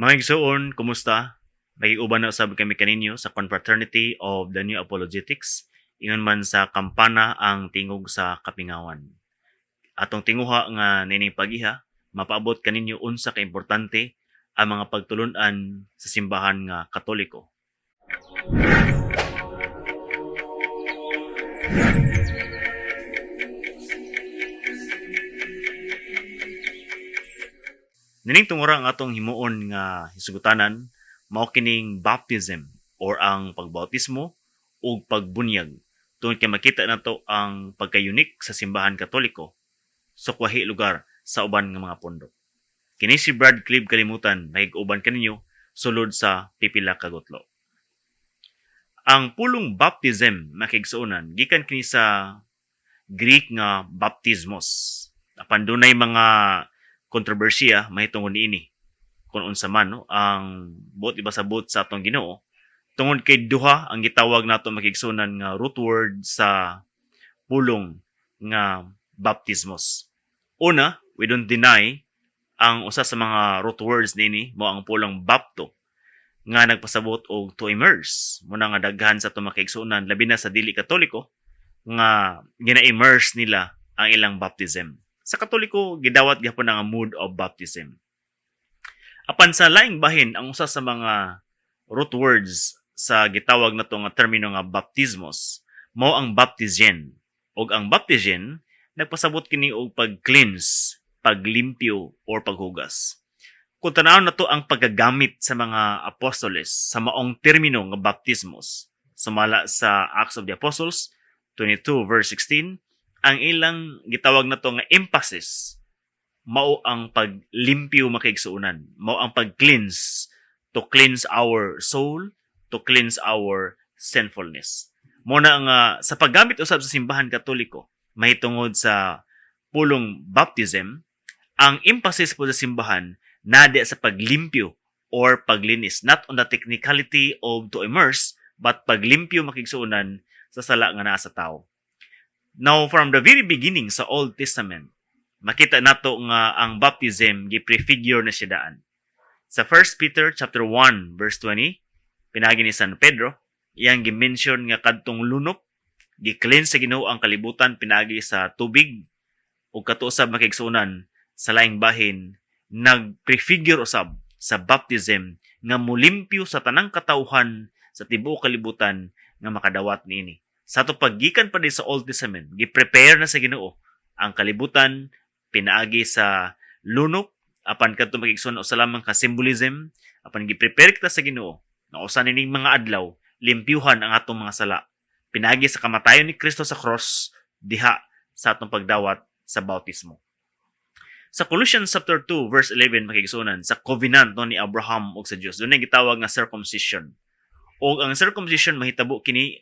Mga igsoon, kumusta? Makig-uban na usab kami kaninyo sa Confraternity of the New Apologetics, ingon man sa kampana ang tingog sa kapingawan. Atong tinguha nga nining pag-iha, mapaabot kaninyo unsa ka importante ang mga pagtulun-an sa simbahan nga Katoliko. Nining tungura ang atong himuon nga hisugutanan mao kining baptism or ang pagbautismo ug pagbunyag, tungod kay makita nato ang pagka-unique sa simbahan Katoliko sukwahi lugar sa uban nga mga pondo. Kini si Brad Clib Kalimutan, makig-uban kaninyo sulod sa pipila ka gutlo. Ang pulong baptism, makigsuonan, gikan kini sa Greek nga baptismos. Apan dunay mga kontrobersiya mahitungod niini kung unsa man, no, ang buot ipasabot sa atong Ginoo, tungod kay duha ang gitawag nato, makigsuonan, nga root word sa pulong nga baptismos. Una, we don't deny ang usa sa mga root words nini mao ang pulong bapto nga nagpasabot og to immerse. Muna nga daghan sa atong makaigsuonan, labi na sa dili Katoliko, nga gina-immerse nila ang ilang baptism. Sa Katoliko, gidawat gyapon ang mode of baptism. Apan sa laing bahin, ang usa sa mga root words sa gitawag nato nga termino nga baptismos mao ang baptizen. Og ang baptizen nagpasabot kini og pag-cleanse, paglimpyo or paghugas. Kung tan-awon nato ang paggagamit sa mga apostoles sa maong termino nga baptismos, sumala sa Acts of the Apostles 22 verse 16, ang ilang gitawag nato nga emphasis mao ang paglimpyo, makaigsuonan, mao ang pag-cleanse, to cleanse our soul, to cleanse our sinfulness. Mo na nga sa paggamit usab sa simbahan Katoliko mahitungod sa pulong baptism, ang emphasis po sa simbahan nadi sa paglimpyo or paglinis, not on the technicality of to immerse, but paglimpyo, makigsuonan, sa sala nga naa sa tao. Now, from the very beginning sa Old Testament, makita nato nga ang baptism gi-prefigure na siya daan. Sa 1 Peter chapter 1 verse 20, pinagi ni San Pedro, iyang gi-mention nga kadtong lunop, gi-cleanse sa Ginoo ang kalibutan pinagi sa tubig, ug kato usab, makigsuonan, sa laing bahin nag-prefigure usab sa baptism nga mulimpyo sa tanang katawhan sa tibuok kalibutan nga makadawat niini. Sa ato paggikan pa di sa Old Testament, gi-prepare na sa Ginoo ang kalibutan pinaagi sa lunop. Apan kadto, makigsuon, usa lamang ka symbolism, apan gi-prepare kita sa Ginoo nga usa nining mga adlaw limpyuhan ang atong mga sala pinaagi sa kamatayon ni Kristo sa cross diha sa atong pagdawat sa bautismo. Sa Colossians chapter 2 verse 11, makigsuonan, sa covenant, no, ni Abraham ug sa Dios, dunay gitawag nga circumcision. Og ang circumcision mahitabo kini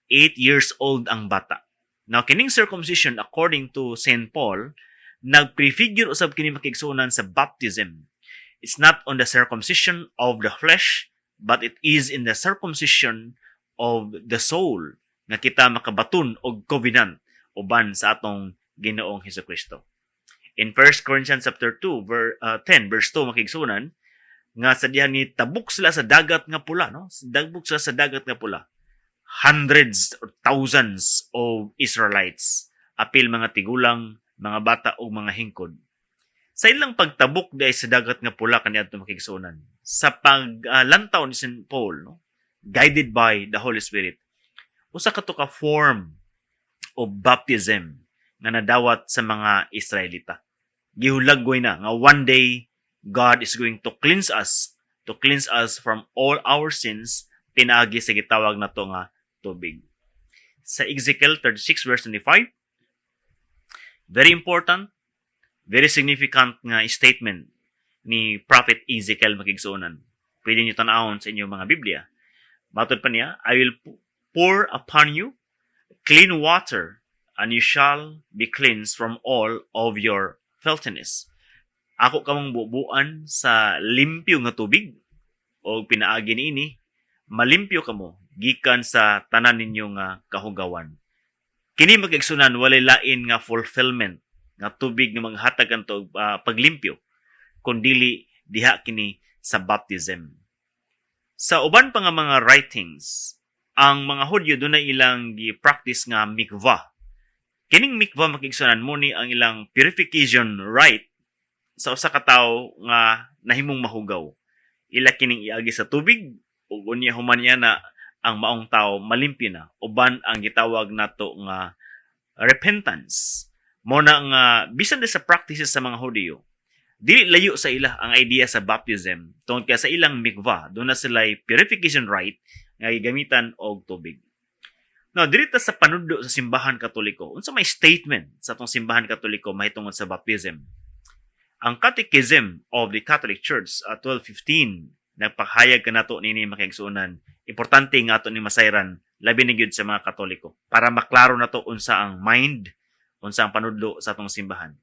8 years old ang bata. Now, kining circumcision, according to St. Paul, nagprefigure usab kini, makigsuonan, sa baptism. It's not on the circumcision of the flesh, but it is in the circumcision of the soul nga kita makabaton og covenant uban sa atong Ginoong Hesukristo. In 1 Corinthians chapter 2 verse 10 verse 2, makigsuonan, nga sa diha ni tabok sila sa Dagat nga Pula, no, tabok sila sa Dagat nga Pula, hundreds or thousands of Israelites, apil mga tigulang, mga bata ug mga hingkod. Sa ilang pagtabok diay sa Dagat nga Pula kaniadto, makigsuonan, sa paglantaw ni St. Paul, no, guided by the Holy Spirit, usa ka to ka form of baptism nga nadawat sa mga Israelita. Gihulagway na nga one day God is going to cleanse us, to cleanse us from all our sins pinaagi sa gitawag nato nga tubig. Sa Ezekiel 36 verse 25, very important, very significant nga statement ni Prophet Ezekiel, makigsuonan. Pwede niyo tan-awon sa inyong mga Biblia. Matod pa niya, "I will pour upon you clean water, and you shall be cleansed from all of your filthiness." Ako kamong bubuan sa limpyo nga tubig o pinaagi niini malimpyo kamo gikan sa tanan ninyo nga kahugawan. Kini, makigsuonan, walay lain nga fulfillment nga tubig nga maghatag anto paglimpyo kundili diha kini sa sa baptism. Sa uban pa nga mga writings, ang mga Hudyo dunay ilang gi-practice nga mikvah. Kining mikvah, mga kaigsuonan, mo ni ang ilang purification rite sa usa ka tawo nga nahimong mahugaw. Ila kining iagi sa tubig ug unya human niya na ang maong tawo malimpyo na uban ang gitawag nato nga repentance. Mo na nga bisan sa practices sa mga Hudiyo, dili layo sa ila ang idea sa baptism tungod kay sa ilang mikvah duna sila purification rite nga gigamitan og tubig. Now, diri ta sa panudlo sa Simbahan Katoliko. Unsa may statement sa atong Simbahan Katoliko mahitungod sa baptism? Ang Catechism of the Catholic Church at 1215 nagpahayag kanato nini, mga kaigsuonan. Importante nga ato ni masayran, labi na gyud sa mga Katoliko, para maklaro nato unsa ang mind, unsa ang panudlo sa atong simbahan.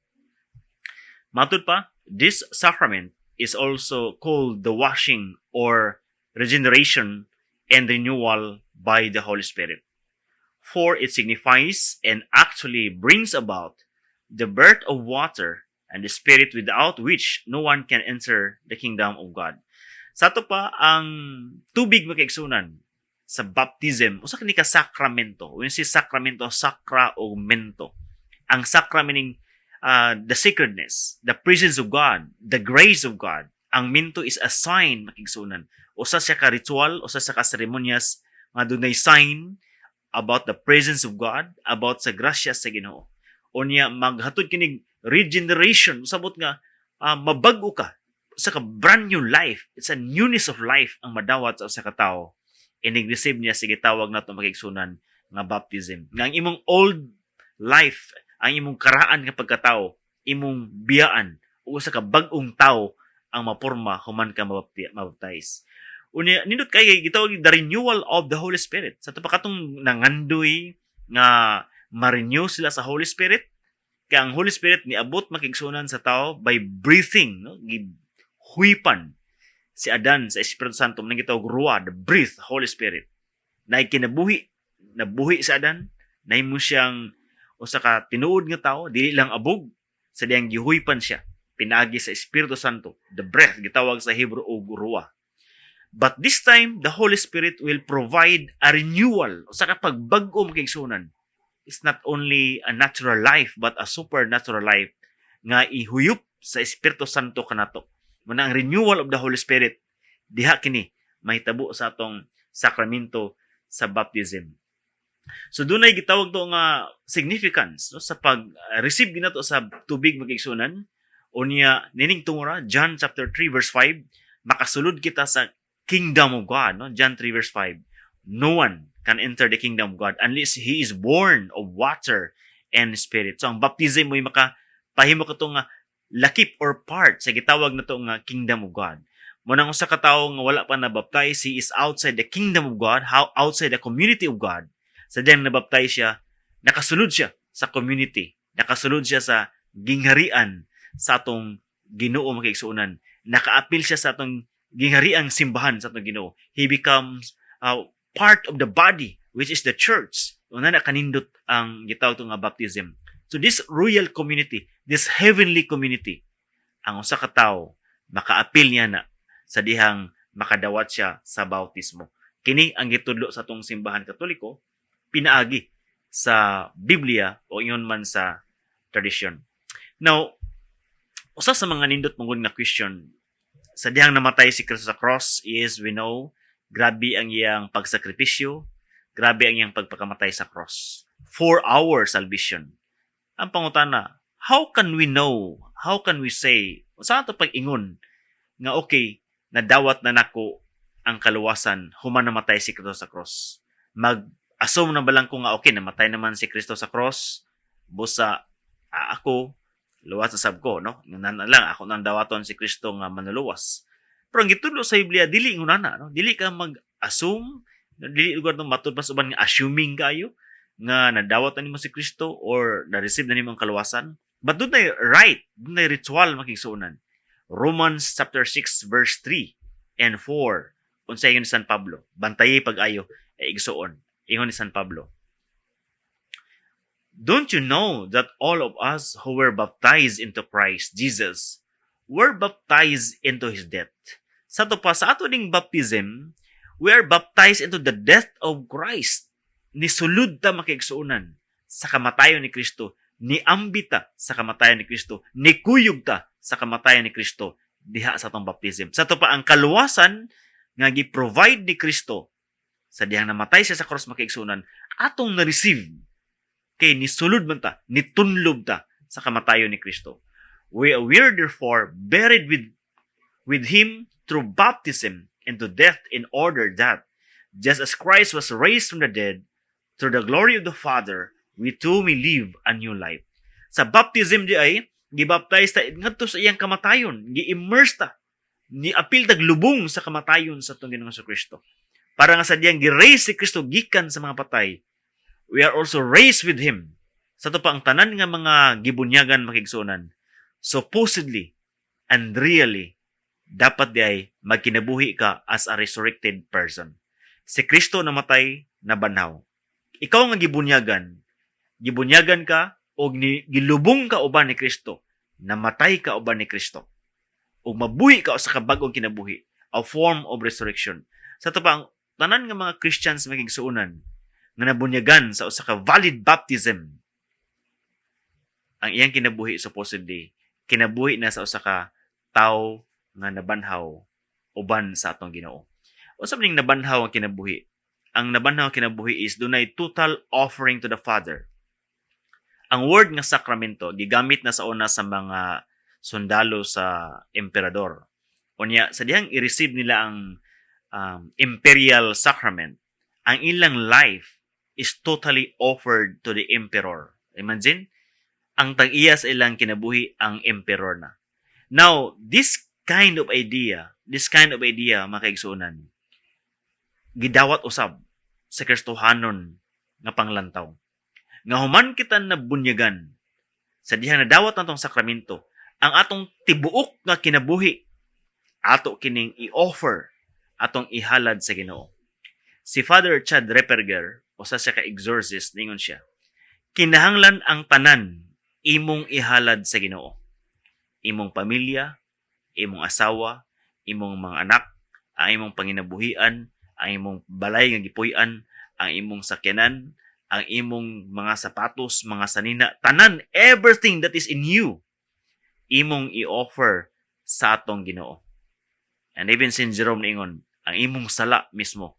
Matud pa, this sacrament is also called the washing or regeneration and renewal by the Holy Spirit. For it signifies and actually brings about the birth of water and the Spirit, without which no one can enter the kingdom of God. Sa ato pa, ang tubig, mga kaigsuonan, sa baptism, usa kini ka sakramento. When si sakramento, sacra o mento. Ang sacra meaning the sacredness, the presence of God, the grace of God. Ang mento is a sign, mga kaigsuonan. Usa siya ka ritual, usa siya ka seremonyas nga dunay sign about the presence of God, about sa grasya sa Ginoo. Unya maghatod kinig regeneration, sabot nga mabag-o ka sa ka brand new life. It's a newness of life ang madawat sa usa ka tawo inig receive niya sa gitawag nato, mga kaigsuonan, nga baptism. Nga ang imong old life, ang imong karaan nga pagkatao, imong biyaan ug usa ka bag-ong tawo ang maporma human ka mabaptize. Unya nindot kay gitawag the renewal of the Holy Spirit. Sa pa katong nangandoy nga ma-renew sila sa Holy Spirit, kay ang Holy Spirit niabot, mga kaigsuonan, sa tao by breathing, no? Gihuipan si Adan sa Espiritu Santo nang gitawag ruah, the breath, Holy Spirit. Na kinabuhi, nabuhi sa Adan, nahimo siyang usa ka tinuod nga tao, dili lang abog sa diyang gihuypan siya pinaagi sa Espiritu Santo, the breath, gitawag sa Hebrew og ruah. But this time, the Holy Spirit will provide a renewal, usa ka pagbag-o, mga kaigsuonan. It's not only a natural life but a supernatural life nga ihuyop sa Espiritu Santo kanato. Muna ang renewal of the Holy Spirit diha kini mahitabo sa atong sakramento sa baptism. So dunay gitawag to nga significance, no, sa pag-receive ginato sa tubig, mga kaigsuonan. Unya nining tungura John chapter 3 verse 5, makasulod kita sa kingdom of God, no? John 3 verse 5. No one can enter the kingdom of God unless he is born of water and Spirit. So ang baptism mo'y maka pahimo kato nga lakip or part sa gitawag nato nga kingdom of God. Mo nang usa ka tawo nga wala pa nabaptize, he is outside the kingdom of God, how outside the community of God. Sa diyang nabaptize siya, nakasulod siya sa community, nakasulod siya sa gingharian sa atong Ginoo, mga kaigsuonan. Nakaapil siya sa atong ginghariang simbahan sa atong Ginoo. He becomes part of the body, which is the church. Una na kanindot ang gitawag nga baptism. So this royal community, this heavenly community, ang usa ka tawo makaapil niya na sa dihang makadawat siya sa bautismo. Kini ang gitudlo sa atong Simbahan Katoliko pinaagi sa Biblia o ingon man sa tradisyon. Now, usa sa mga nindot mong nga question sa dihang namatay si Kristo sa cross is, we know, grabe ang iyang pagsakripisyo, grabe ang iyang pagpakamatay sa cross for our salvation. Ang pangutana, how can we know, how can we say, sa ato pag-ingon nga okay, nadawat na nako ang kaluwasan human namatay si Kristo sa cross? Mag-assume na ba lang ko nga okay, namatay naman si Kristo sa cross, busa ako, luwas na sab ko, no? Nga na lang, ako nang dawaton si Kristo nga manuluwas. Pero ang gitudlo sa Biblia, dili ngunana, no? Dili ka mag-assume, dili lugar no matud pa sa uban nga assuming kayo nga nadawat na nimo si Kristo or na-receive na nimo ang kaluwasan. But dunay rite, dunay ritual, mga kaigsuonan. Romans chapter 6 verse 3 and 4. Unsa ingon ni San Pablo? Bantayi pag-ayo ay igsuon. Ingon ni San Pablo, "Don't you know that all of us who were baptized into Christ Jesus were baptized into his death?" Sa ato pa, sa ato ding baptism, we are baptized into the death of Christ. Nisulod ta, makaigsuonan, sa kamatayon ni Kristo. Niambit ta sa kamatayon ni Kristo. Nikuyog ta sa kamatayon ni Kristo diha sa atong baptism. Sa ato pa, ang kaluwasan nga gi-provide ni Kristo sa dihang namatay siya sa cross, makaigsuonan, atong na-receive kay nisulod man ta, nitunlob ta sa kamatayon ni Kristo. We are therefore buried with Him through baptism into death, in order that, just as Christ was raised from the dead through the glory of the Father, we too may live a new life. Sa baptism di ay, gibaptize ta ngadto sa iyang kamatayon, gi-immerse ta, ni apil tag lubong sa kamatayon sa atong Ginoong Kristo. Para nga sa diyang gi-raise si Kristo gikan sa mga patay, we are also raised with Him. Sa ato pa, ang tanan nga mga gibunyagan, makaigsuonan, supposedly and really, dapat di ay magkinabuhi ka as a resurrected person. Si Kristo namatay, nabanhaw. Ikaw nga gibunyagan, gibunyagan ka o gilubong ka uban ni Kristo, namatay ka uban ni Kristo. O mabuhi ka sa kabag-ong kinabuhi, a form of resurrection. Sa ato pa, ang tanan nga mga Christians, makaigsuonan, nga nabunyagan sa usa ka valid baptism, ang iyang kinabuhi supposedly kinabuhi na sa usa ka tawo nga nabanhaw uban sa atong Ginoo. Unsa man ning nabanhaw ang kinabuhi? Ang nabanhaw ang kinabuhi is dunay total offering to the Father. Ang word nga sakramento gigamit na sa una sa mga sundalo sa emperador. Unya sa dihang i-receive nila ang imperial sacrament, ang ilang life is totally offered to the emperor. Imagine, ang tag-iya sa ilang kinabuhi ang emperor na. Now, this kind of idea, mga kaigsuonan, gidawat usab sa Kristohanon nga panglantaw. Nga human kita na bunyagan, sa dihang nadawat natong sakramento, ang atong tibuok nga kinabuhi, ato kining i-offer, atong ihalad sa Ginoo. Si Father Chad Ripperger, usa siya ka exorcist, ningon siya, kinahanglan ang tanan imong ihalad sa Ginoo. Imong pamilya, imong asawa, imong mga anak, ang imong panginabuhian, ang imong balay nga gipuy-an, ang imong sakyanan, ang imong mga sapatos, mga sanina, tanan, everything that is in you, imong i-offer sa atong Ginoo. And even Saint Jerome niingon, ang imong sala mismo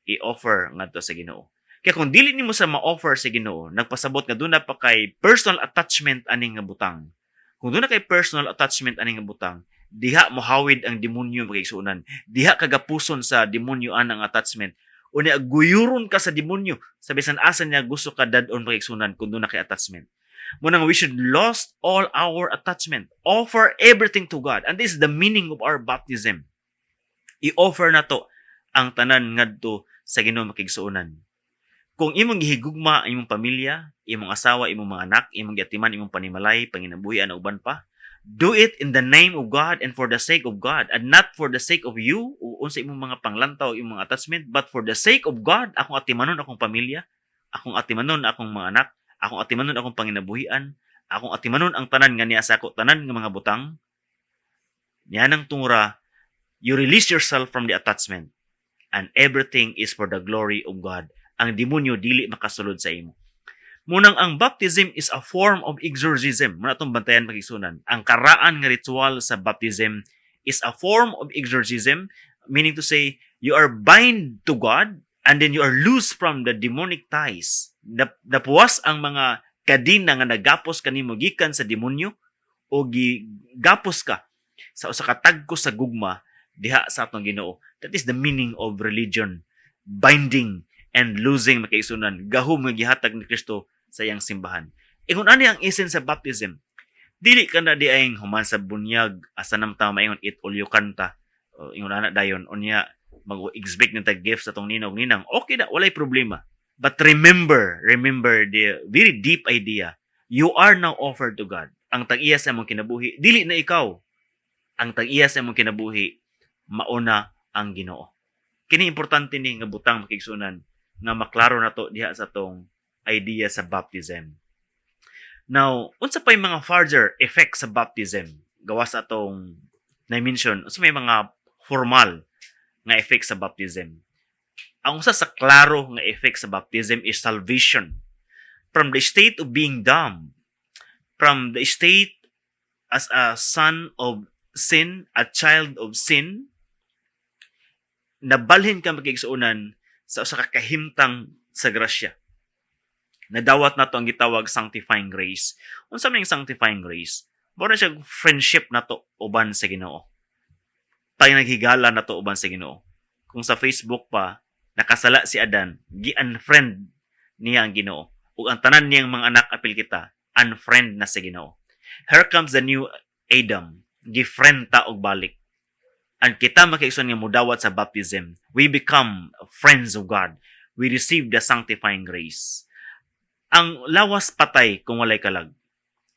i-offer ngadto sa Ginoo. Kaya kung dili nimo sa ma-offer sa Ginoo, nagpasabot nga duna pa kay personal attachment ani nga butang. Kung duna kay personal attachment ani nga butang, diha mohawid ang demonyo, makaigsuonan. Diha kagapuson sa demonyo anang attachment. Unya guyuron ka sa demonyo sa bisan asa niya gusto ka dad-on, makaigsuonan, kung duna kay attachment. Munang we should lost all our attachment. Offer everything to God. And this is the meaning of our baptism. I-offer na to ang tanan ngadto sa Ginoo, makigsuonan. Kung imong gihigugma ang imong pamilya, imong asawa, imong mga anak, imong giatiman, imong panimalay, panginabuhian o uban pa, do it in the name of God and for the sake of God and not for the sake of you o unsa imong mga panglantaw, imong mga attachment, but for the sake of God. Akong atimanon akong pamilya, akong atimanon akong mga anak, akong atimanon akong panginabuhian, akong atimanon ang tanan nga niya sa ako, tanan nga mga butang. Niya nang tungura, you release yourself from the attachment and everything is for the glory of God. Ang demonyo dili makasulod sa imo. Munang ang baptism is a form of exorcism. Muna atong bantayan, makaigsuonan. Ang karaan nga ritual sa baptism is a form of exorcism, meaning to say, you are bind to God and then you are loose from the demonic ties. Napuwas ang mga kadena nga nagapos kanimo gikan sa demonyo o gigapos ka sa usa ka tagko sa gugma diha sa atong Ginoo. That is the meaning of religion. Binding and loosing, makaigsuonan. Gahom nga gihatag ni Kristo sa iyang simbahan. Ingon ani ang essence sa baptism. Dili ka na di ay human sa bunyag asa nam ta maingon it all you can ta. O, ingon ana dayon, unya mag-expect ng tag gift sa tong ninong ninang. Okay na, walay problema. But remember, remember the very deep idea. You are now offered to God. Ang tag-iya sa imong kinabuhi, dili na ikaw. Ang tag-iya sa imong kinabuhi, mauna ang Ginoo. Kini importante ni nga butang, makaigsuonan, nga maklaro na to diha sa tong idea sa baptism. Now, unsa pay mga further effects sa baptism? Gawas atong na-mention, unsa may mga Formal nga effect sa baptism. Ang usa sa klaro nga effect sa baptism is salvation from the state of being dumb, from the state as a son of sin, a child of sin, nabalhin ka, mga kaigsuonan, sa usa ka kahimtang sa grasya. Nadawat nato ang gitawag sanctifying grace. Unsa man yung sanctifying grace? Mao na siya friendship nato uban sa Ginoo. Pag naghigala nato uban sa Ginoo. Kung sa Facebook pa, nakasala si Adan, gi-unfriend niya ang Ginoo. Ug ang tanan niyang mga anak apil kita, unfriend na sa Ginoo. Here comes the new Adam, gi-friend ta og balik. Ang kita, mga kaigsuonan, nga mudawat sa baptism, we become friends of God. We receive the sanctifying grace. Ang lawas patay kung walay kalag.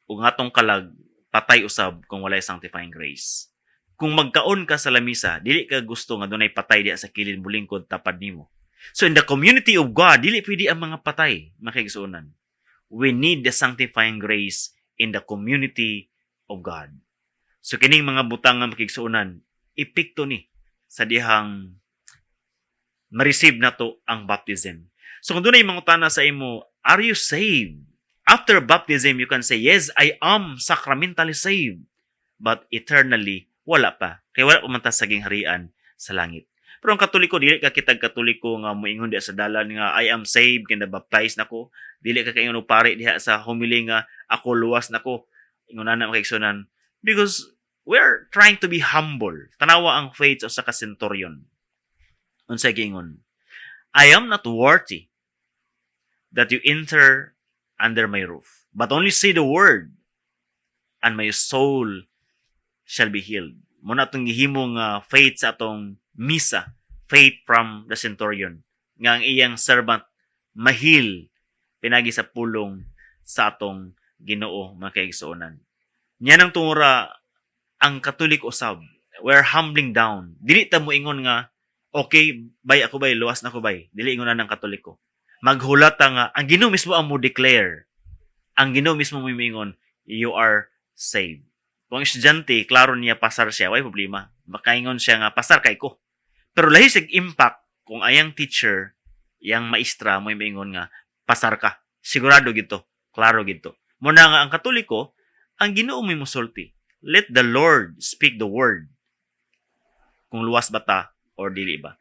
Ug atong kalag patay usab kung walay sanctifying grace. Kung magkaon ka sa lamisa, dili ka gusto nga dunay patay diha sa kilid, mulingkod tapad nimo. So in the community of God, dili pwede ang mga patay, mga kaigsuonan. We need the sanctifying grace in the community of God. So kining mga butang nga, mga kaigsuonan, epekto ni sa dihang ma-receive nato ang baptism. So kung dunay mangutana sa imo, "Are you saved?" After baptism, you can say, "Yes, I am sacramentally saved." But eternally, wala pa. Kaya wala pa man ta sa gingharian sa langit. Pero ang Katoliko, dili ka kitag Katoliko nga moingon diha sa dalan nga "I am saved, kay na-baptize na ko." Dili ka kaingon og pari diha sa homily nga "Ako luwas na ko." Ingon ana, mga kaigsuonan. Because we're trying to be humble. Tanawa ang faith sa usa ka centurion. Unsay giingon? "I am not worthy that you enter under my roof, but only say the word, and my soul shall be healed." Mao na atong gihimo nga faith sa atong misa, faith from the centurion, nga ang iyang servant ma-heal pinagi sa pulong sa atong Ginoo, mga kaigsuonan. Niya nang tungura ang Katoliko usab, we're humbling down. Dili ta moingon nga, "Okay, bay ako bay, luwas na ko bay." Dili ingon na ng Katoliko. Maghulat ta nga ang Ginoo mismo ang mo declare. Ang Ginoo mismo mo moingon, "You are saved." Kung ang estudyante, klaro niya pasar siya, way problema. Makaingon siya nga, "Pasar kay ko." Pero lahi sig impact kung ayang teacher, yang maestra mo moingon nga, "Pasar ka. Sigurado gito, klaro gito." Mao na nga ang Katoliko, ang Ginoo may musulti. Let the Lord speak the word. Kung luwas ba ta or dili ba.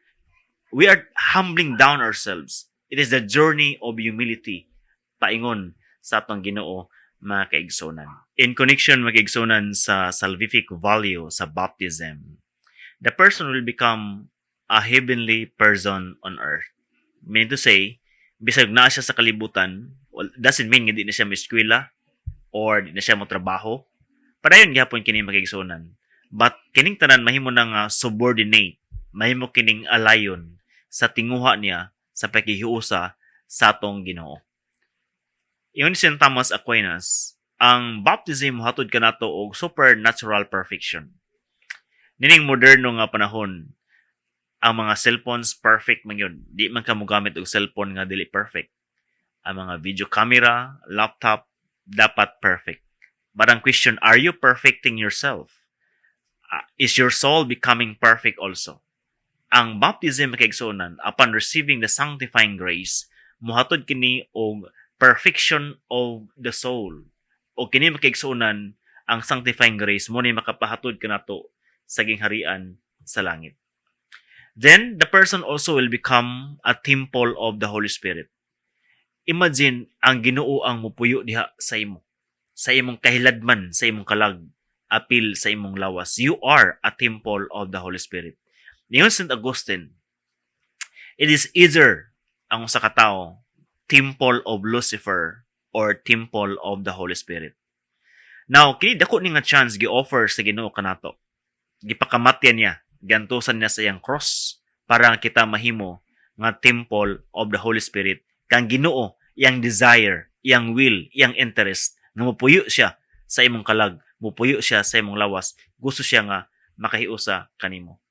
We are humbling down ourselves. It is the journey of humility paingon sa atong Ginoo, mga kaigsuonan. In connection, mga kaigsuonan, sa salvific value sa baptism, the person will become a heavenly person on earth. Meaning to say, bisag naa siya sa kalibutan, well, doesn't mean nga di na siya mo-eskwela or di na siya mo trabaho. Padayon gihapon kini, mga kaigsuonan. But kining tanan mahimo na nga subordinate, mahimo kining alayon sa tinguha niya sa pakihiusa sa atong Ginoo. Ingon si St. Thomas Aquinas, ang baptism mohatod kanato og supernatural perfection. Nining moderno nga panahon, ang mga cellphones perfect man yun. Di man ka mogamit og cellphone nga dili perfect. Ang mga video camera, laptop, dapat perfect. But ang question, are you perfecting yourself? Is your soul becoming perfect also? Ang baptism, mga kaigsuonan, upon receiving the sanctifying grace, muhatod kini og perfection of the soul. O kini, mga kaigsuonan, ang sanctifying grace mo ni makapahatod kanato sa gingharian sa langit. Then the person also will become a temple of the Holy Spirit. Imagine ang Ginoo ang mupuyo diha sa imo. Sa imong kahiladman, sa imong kalag, apil sa imong lawas. You are a temple of the Holy Spirit. Niyon St. Augustine, it is either ang usa ka tawo temple of Lucifer or temple of the Holy Spirit. Now, kini dako ni nga chance gi-offer sa Ginoo kanato. Gipakamatyan niya, giantusan niya sa iyang cross para kita mahimo nga temple of the Holy Spirit. Kang Ginoo, iyang desire, iyang will, iyang interest nga mupuyo siya sa imong kalag, mupuyo siya sa imong lawas. Gusto siya nga makahiusa kanimo.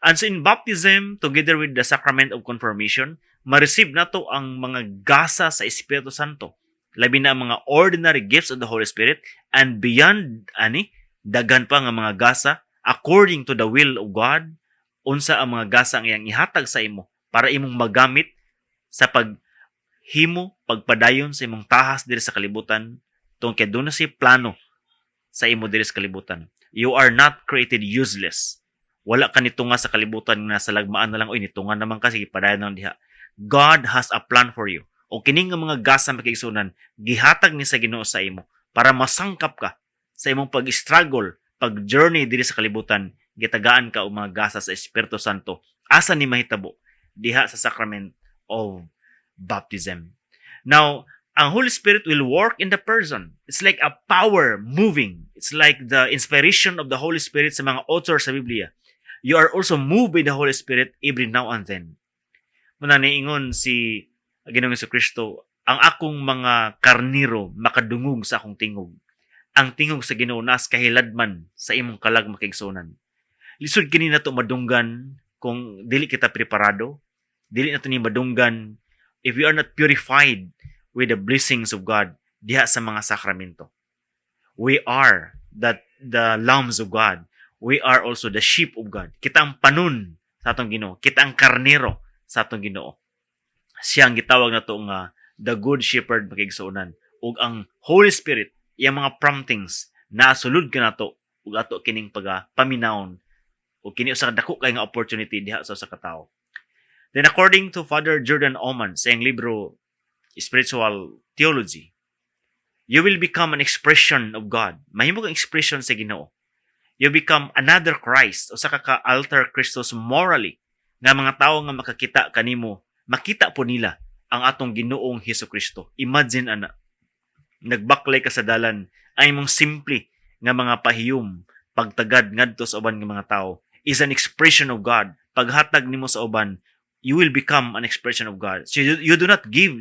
And so in baptism, together with the sacrament of confirmation, ma-receive nato ang mga gasa sa Espiritu Santo. Labi na ang mga ordinary gifts of the Holy Spirit and beyond ani, daghan pa nga mga gasa according to the will of God. Unsa ang mga gasa ang iyang ihatag sa imo para imong magamit sa paghimo, pagpadayon sa imong tahas diri sa kalibutan, tungod kay duna siya'y plano sa imo diri sa kalibutan. You are not created useless. Wala ka nitunga sa kalibutan nga nasa lagmaan na lang, "Oy, nitunga naman ka, sige, padayon na lang diha." God has a plan for you. O kining nga mga gasa, makigsunan, gihatag ni sa Ginoo sa imo para masangkap ka sa imong pag-struggle, pag-journey diri sa kalibutan. Gitagaan ka og mga gasa sa Espiritu Santo. Asa ni mahitabo? Diha sa sacrament of baptism. Now, ang Holy Spirit will work in the person. It's like a power moving. It's like the inspiration of the Holy Spirit sa mga author sa Biblia. You are also moved by the Holy Spirit every now and then. Mao na niingon si Ginoong Kristo, "Ang akong mga karniro makadungog sa akong tingog." Ang tingog sa Ginoo naas kahiladman sa imong kalag, makigsunan. Lisod kini nato madunggan kung dili kita preparado. Dili nato ni madunggan if we are not purified with the blessings of God diha sa mga sakramento. We are that the lambs of God. We are also the sheep of God. Kita ang panon sa atong Ginoo. Kita ang karnero sa atong Ginoo. Siya ang gitawag nato nga the Good Shepherd, makigsuonan. Ug ang Holy Spirit, iyang mga promptings nasulod kanato ug ato kining paga paminawon ug kini usa ka dako kay nga opportunity diha sa usa ka tawo. Then according to Father Jordan Oman sa iyang libro Spiritual Theology, you will become an expression of God. Mahimo kang expression sa Ginoo. You become another Christ, usa ka alter Christus morally nga mga tawo nga makakita kanimo, makita po nila ang atong Ginoong Hesus Kristo. Imagine ana, nagbaklay ka sa dalan, ang imong simple nga mga pahiyom, pagtagad ngadto sa uban nga mga tao is an expression of God. Paghatag nimo sa uban, you will become an expression of God. So you do not give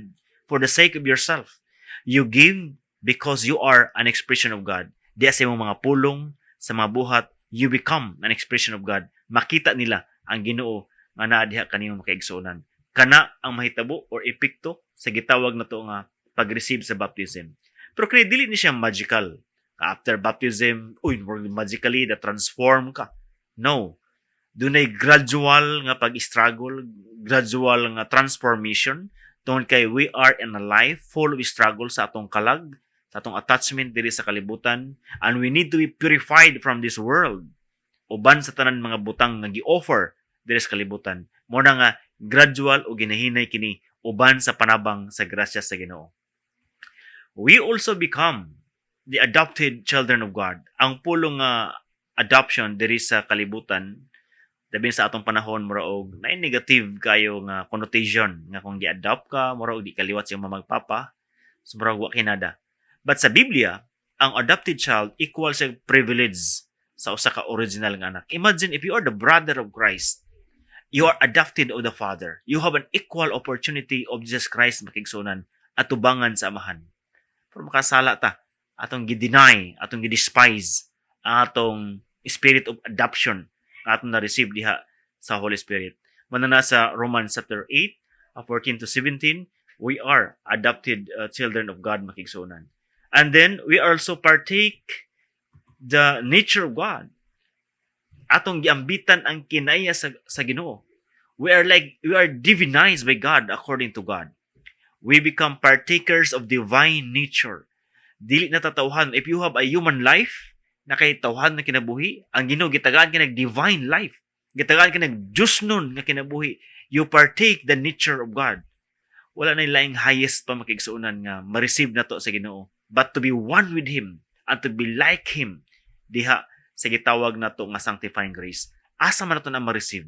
for the sake of yourself. You give because you are an expression of God. Diya sa imong mga pulong, sa mga buhat, you become an expression of God. Makita nila ang Ginoo nga naa diha kanimo, makaigsuonan. Kana ang mahitabo or epekto sa gitawag nato nga pag-receive sa baptism. Pero kini dili ni siya magical. After baptism, uy, magically na transform ka. No. Dunay gradual nga pag-struggle, gradual nga transformation tungod kay we are in a life full of struggle sa atong kalag, sa atong attachment diri sa kalibutan, and we need to be purified from this world uban sa tanan mga butang nga gi-offer diri sa kalibutan. Mao na nga gradual o ginahinay kini uban sa panabang sa grasya sa Ginoo. We also become the adopted children of God. Ang pulong nga adoption diri sa kalibutan, labi sa atong panahon, mura og naay negative kayo nga connotation nga kung gi-adopt ka, mura og di kaliwat sa imong magpapa, so mura og wa kinada. But sa Biblia, ang adopted child equal sa privilege sa usa ka original nga anak. Imagine if you are the brother of Christ, you are adopted of the Father. You have an equal opportunity of Jesus Christ, makigsunan, atubangan sa Amahan. Pero makasala ta, atong gi-deny, atong gi-despise ang atong spirit of adoption nga atong na-receive diha sa Holy Spirit. Mao na sa Romans chapter 8, 14 to 17, we are adopted children of God, makigsunan. And then we also partake the nature of God. Atong giambitan ang kinaiya sa Ginoo. We are divinized by God according to God. We become partakers of divine nature. Dili na ta tawhan. If you have a human life, na kay tawhan na kinabuhi, ang Ginoo gitagaan ka nag divine life. Gitagaan ka nag Diyosnon nga kinabuhi. You partake the nature of God. Wala na laing highest pa, makigsuonan, nga ma-receive nato sa Ginoo but to be one with Him and to be like Him diha sa gitawag nato nga sanctifying grace. Asa man nato na ma-receive?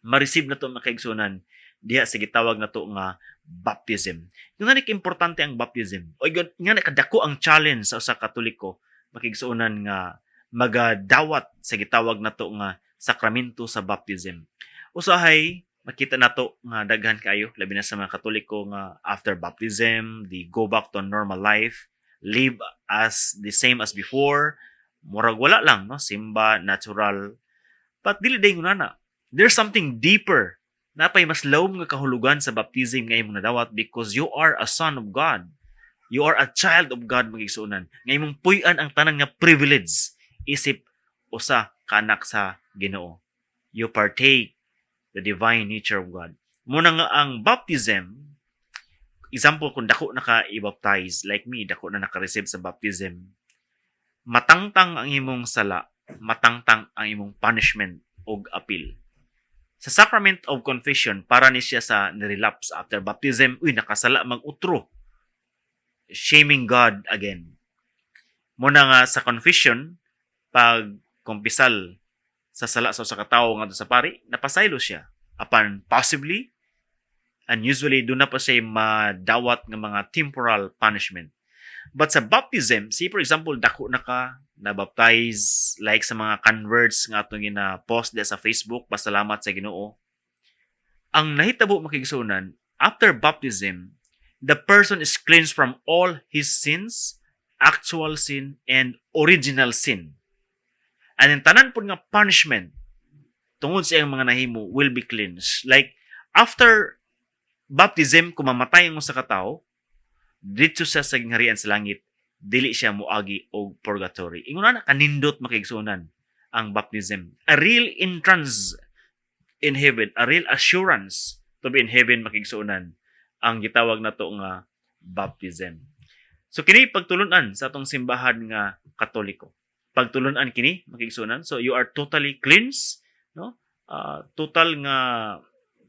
Ma-receive nato, makaigsuonan, diha sa gitawag nato nga baptism. Nga ni importante ang baptism. O nga na kadako ang challenge sa usa ka Katoliko, makigsuonan, nga magadawat sa gitawag nato nga sakramento sa baptism. Usahay makita nato nga daghan kayo, labi na sa mga Katoliko, nga after baptism they go back to normal life, live as the same as before, murag wala lang, no, simba natural. But dili day na. There's something deeper, napay mas lawom nga kahulugan sa baptism nga imong nadawat because you are a son of God. You are a child of God, magigsuonan, nga imong puy-an ang tanan nga privilege isip usa ka anak sa Ginoo. You partake the divine nature of God. Muna nga ang baptism, example, kung dako na ka i-baptize, like me, dako na naka-receive sa baptism, matangtang ang imong sala, matangtang ang imong punishment og appeal. Sa sacrament of confession, para ni siya sa nirelapse after baptism, uy, nakasala mag-utro. Shaming God again. Muna nga sa confession, pag kumpisal sa sala sa usa ka tawo ngadto sa pari, napasaylo siya. Apan possibly and usually doon na pa siya madawat ng mga temporal punishment. But sa baptism, see, for example, dako na ka na-baptize, like sa mga converts nga atong gina-post sa Facebook, pasalamat sa Ginoo. Ang nahitabo, makigsuonan, after baptism, the person is cleansed from all his sins, actual sin and original sin. And then tanan pud nga punishment tungod sa iyang mga nahimo will be cleansed. Like after baptism, kung mamatay ang usa ka tawo, didto siya sa gingharian sa langit, dili siya moagi og purgatory. Ingon na kanindot, makigsuonan, ang baptism. A real entrance in heaven, a real assurance to be in heaven, makigsuonan, ang gitawag nato nga baptism. So kini pagtulunan sa atong simbahan nga Katoliko. Pagtulunan kini, makigsuonan. So you are totally cleansed, no? Total nga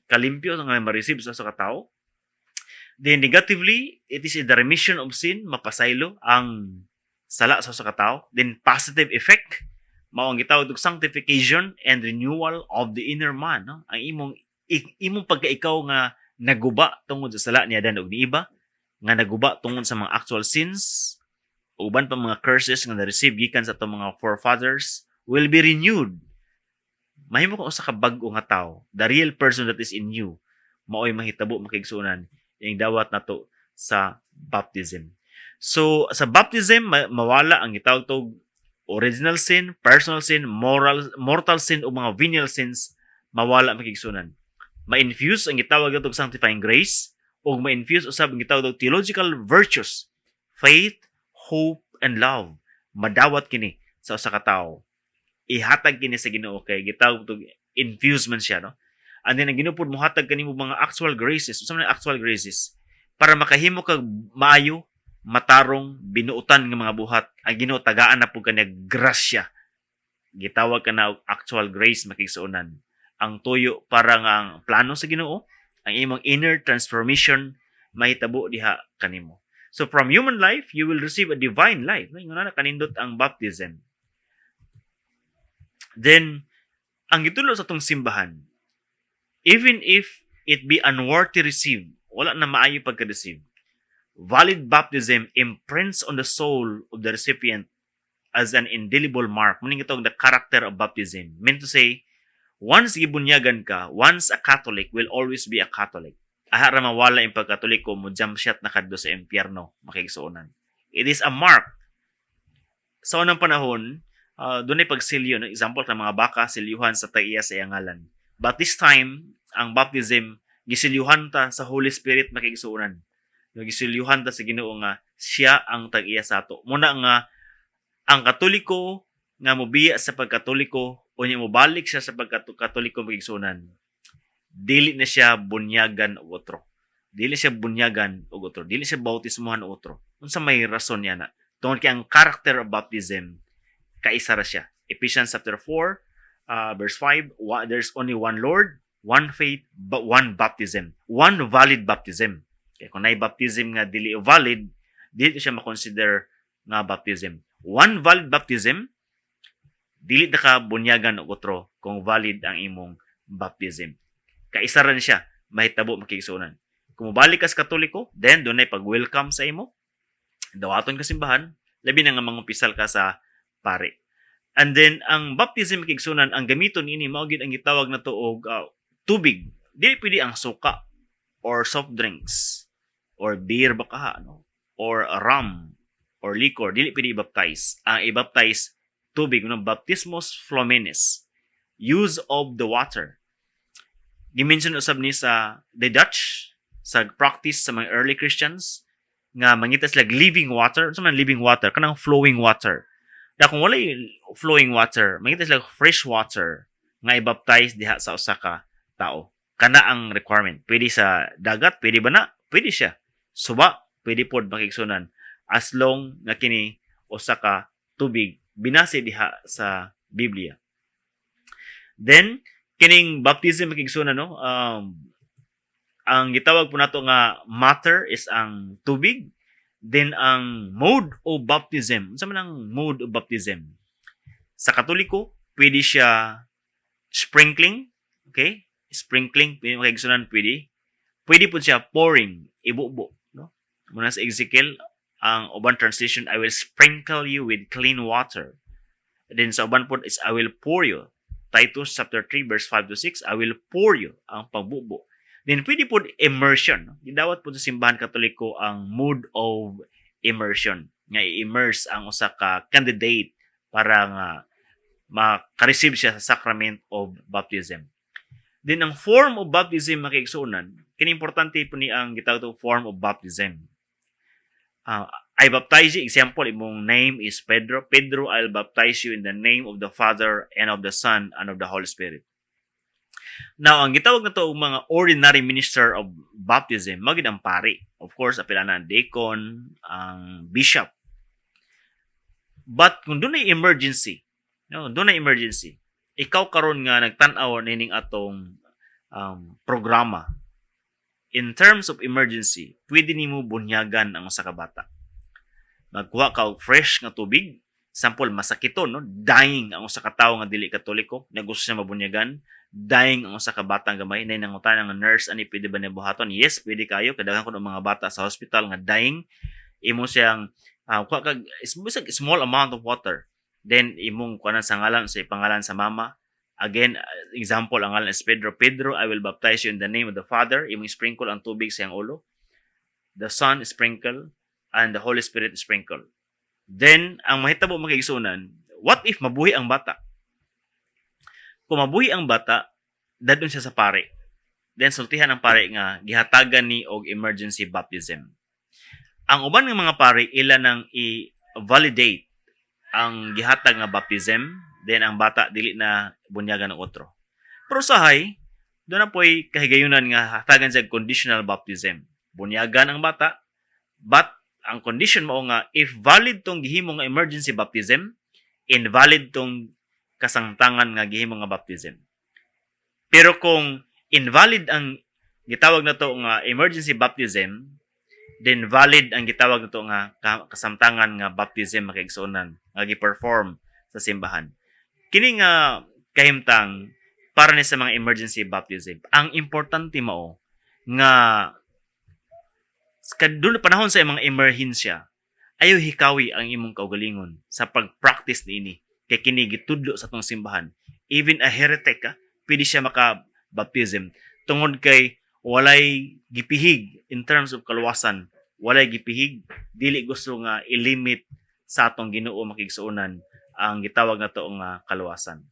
kalimpyo nga ma-receive sa katao. Then negatively, it is the remission of sin, mapasaylo ang sala sa usa ka tawo. Then positive effect, mao ang gitawag og sanctification and renewal of the inner man, no? Ang imong pagkaikaw nga naguba tungod sa sala ni Adan ug ni Eva, nga naguba tungod sa mga actual sins, uban pa mga curses nga na-receive gikan sa atong mga forefathers, will be renewed. Mahimo ka usa ka bag-o nga tawo. The real person that is in you, maoy mahitabo, makigsuonan, yung dawat nato sa baptism. So sa baptism, mawala ang gitawag tog original sin, personal sin, moral mortal sin o mga venial sins, mawala, makigsuonan. Ma-infuse ang gitawag natog sanctifying grace ug ma-infuse usab ang gitawag og theological virtues, faith, hope and love. Madawat kini sa usa ka tawo. Ihatag kini sa Ginoo kay gitawag tog infuse man siya, no? And then ang Ginoo pud mohatag kanimo mga actual graces. Unsa man ang actual graces? Para makahimo kag maayo, matarong, binuotan nga mga buhat, ang Ginoo tagaan na pud kaniya grasya. Gitawag ka na og actual grace, makigsuonan. Ang tuyo para nga ang plano sa Ginoo, ang imong inner transformation mahitabo diha kanimo. So from human life, you will receive a divine life. No, ingon na kanindot ang baptism. Then, ang gitulo sa atong simbahan, even if it be unworthy received, wala na maayo pagka-receive, valid baptism imprints on the soul of the recipient as an indelible mark. Meaning ito, the character of baptism. Meant to say, once gibunyagan ka, once a Catholic will always be a Catholic. Aha ra mawala yung pagkatoliko mo, jump shot na kadto sa impyerno, makigsuonan. It is a mark. Sa unang panahon, doon ay pagsilyo. No? Example, ng mga baka, silyuhan sa tag-iya sa iyang ngalan. But this time, ang baptism, gisilyuhan ta sa Holy Spirit, makigsuonan. No, gisilyuhan ta sa Ginoo nga siya ang tag-iya sa ato. Muna nga ang Katoliko nga mobiya sa pagkatoliko o niya mobalik siya sa pagkatoliko, makigsuonan, dili na siya bunyagan og otro. Dili siya bunyagan og otro. Dili siya bautismuhan og otro. Unsa may rason niya na? Tungod kay ang character of baptism, kaisa ra siya. Ephesians chapter 4, verse 5, there's only one Lord, one faith, but one baptism. One valid baptism. Kaya kung naay baptism nga dili valid, dili siya makonsider nga baptism. One valid baptism, dili na ka bunyagan og otro kung valid ang imong baptism. Kaisa ra ni siya mahitabo, makigsuonan. Kung mobalik ka sa Katoliko, then doon ay pag-welcome sa imo. Dawaton ka simbahan, labi na nga mangumpisal ka sa pare. And then ang baptism, makigsuonan, ang gamiton ini mao gid ang gitawag na og tubig. Dili pwede ang suka or soft drinks or beer ba ka, no? Or rum or liquor, dili pwede i-baptize. Ang i-baptize tubig, no? Baptismos fluminis. Use of the water. Gimension usab ni sa the Dutch sa practice sa mga early Christians nga mangita sila living water. Unsa man living water? Kanang flowing water. Da kung walay flowing water, mangita sila fresh water nga i-baptize diha sa usa ka tao. Kana ang requirement. Pwede sa dagat, pwede ba na? Pwede siya. Suba, pwede pod, mga kaigsuonan. As long nga kini usa ka tubig binase diha sa Biblia. Then kining baptism, mga kaigsuonan, no, ang gitawag po nato nga matter is ang tubig. Then ang mode of baptism, unsa man ang mode of baptism? Sa Katoliko, pwede siya sprinkling, okay? Sprinkling, pwede, mga kaigsuonan, pwede. Pwede po siya pouring, ibubo, no? Muna sa Ezekiel, ang uban translation, "I will sprinkle you with clean water." Then sa uban po is "I will pour you." Titus chapter 3 verse 5 to 6, "I will pour you," ang pagbubo. Then pwede po immersion. No? Gidawat po sa Simbahan Katoliko ang mode of immersion. Nga i-immerse ang usa ka candidate para nga maka-receive siya sa sacrament of baptism. Then ang form of baptism, mga kaigsuonan, kini importante po ni ang gitawag to form of baptism. I baptize you, example, imong name is Pedro. "Pedro, I'll baptize you in the name of the Father and of the Son and of the Holy Spirit." Now, ang gitawag na to og mga ordinary minister of baptism, mao gyud ang pari. Of course, apil na ang deacon, ang bishop. But kung dunay emergency, no, dunay emergency, ikaw karon nga nagtan-aw nining atong programa, in terms of emergency, pwede nimo bunyagan ang usa ka bata. Magkuha ka og fresh nga tubig, sample masakiton, no, dying ang usa ka tawo nga dili Katoliko, na gusto siya mabunyagan, dying ang usa ka batang gamay, nay nangutana nga nurse ani, "Pwede ba niya buhaton?" Yes, pwede kayo. Kadaghan ko ng mga bata sa hospital nga dying. Imo siyang kuha kag bisag small amount of water. Then imong kuhanan sa ngalan, sa pangalan sa mama. Again, example, ang ngalan is Pedro. "Pedro, I will baptize you in the name of the Father." Imong sprinkle ang tubig sa iyang ulo. The Son sprinkle and the Holy Spirit sprinkle. Then, ang mahitabo, mga kaigsuonan, what if mabuhi ang bata? Kung mabuhi ang bata, dadon siya sa pare. Then sultihan ang pare nga gihatagan ni og emergency baptism. Ang uban nga mga pare, ila nang i-validate ang gihatag nga baptism, then ang bata dili na bunyagan ng otro. Pero usahay, duna na po'y kahigayunan nga hatagan siya conditional baptism. Bunyagan ang bata, but ang condition mao nga if valid tong gihimo nga emergency baptism, invalid tong kasangtangan nga gihimo nga baptism. Pero kung invalid ang gitawag na to nga emergency baptism, then valid ang gitawag na to nga kasamtangan nga baptism, mga kaigsuonan, nga gi-perform sa simbahan. Kini nga kahimtang para ni sa mga emergency baptism. Ang importante mao nga kadto panahon sa mga emerhensya, ayaw hikawi ang imong kaugalingon sa pag-practice niini kay kini gitudlo sa atong simbahan. Even a heretic ka, pwede siya maka baptism tungod kay walay gipihig in terms of kaluwasan, walay gipihig, dili gusto nga ilimit sa atong Ginoo, mga kaigsuonan, ang gitawag na to nga kaluwasan.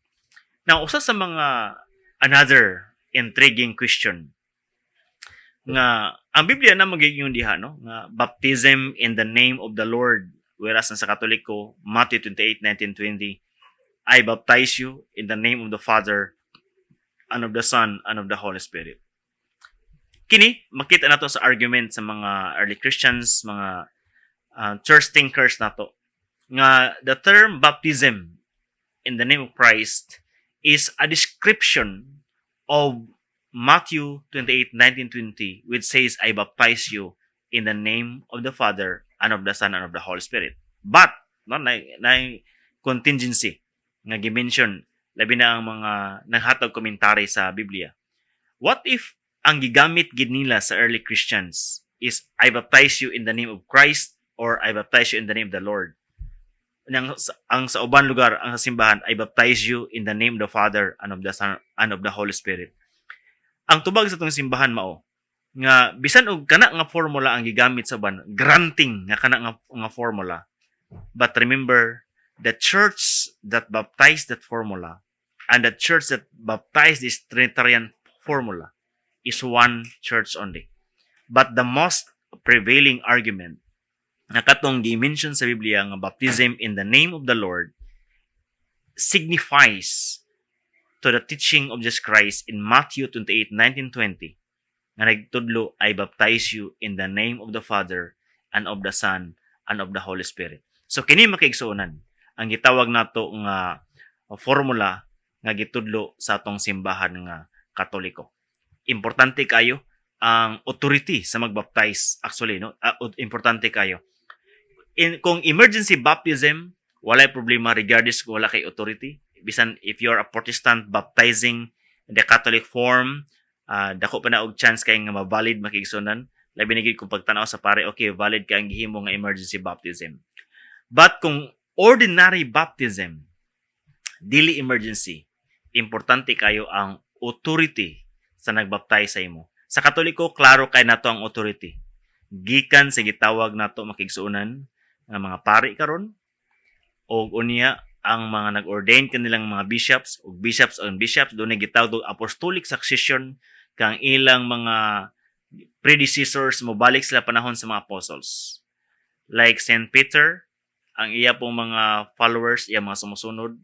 Now, usa sa mga another intriguing question nga ang Biblia na magiging diha, no, nga baptism in the name of the Lord, whereas sa Katoliko, Matthew 28:19-20, "I baptize you in the name of the Father and of the Son and of the Holy Spirit." Kini makita nato sa argument sa mga early Christians, mga church thinkers nato, nga the term baptism in the name of Christ is a description of Matthew 28:19-20, which says, "I baptize you in the name of the Father and of the Son and of the Holy Spirit." But, no, na contingency nga gi-mention, labi na ang mga naghatag komentary sa Biblia. What if ang gigamit gid nila sa early Christians is "I baptize you in the name of Christ" or "I baptize you in the name of the Lord"? Ang sa uban lugar, ang sa simbahan, "I baptize you in the name of the Father and of the Son and of the Holy Spirit." Ang tubag sa atong simbahan mao nga bisan og kana nga formula ang gigamit sa uban, granting nga kana nga formula, but remember, the church that baptized that formula and the church that baptized this Trinitarian formula is one church only. But the most prevailing argument na katong gi-mention sa Biblia nga baptism in the name of the Lord signifies to the teaching of Jesus Christ in Matthew 28:19-20 nga nagtudlo, "I baptize you in the name of the Father and of the Son and of the Holy Spirit." So kini, makiigsuonan, ang gitawag nato nga formula nga gitudlo sa atong simbahan nga Katoliko. Importante kayo ang authority sa magbaptize actually, no? Importante kayo. Kung emergency baptism, walay problema regardless kung wala kay authority. Bisan if you're a Protestant baptizing the Catholic form, dako pa na og chance kay nga ma-valid, makiigsuonan. Labi na gyud kung pagtanaw sa pare, okay, valid ka ang gihimo nga emergency baptism. But kung ordinary baptism, dili emergency, importante kayo ang authority sa nagbaptize sa imo. Sa Katoliko, klaro kay nato ang authority. Gikan sa gitawag nato, makigsuonan, nga mga pari karon og unya ang mga nag-ordain kanilang mga bishops ug bishops on bishops, dunay gitawag og apostolic succession, kang ilang mga predecessors mobalik sila panahon sa mga apostles. Like Saint Peter, ang iya pong mga followers, iya mga sumusunod,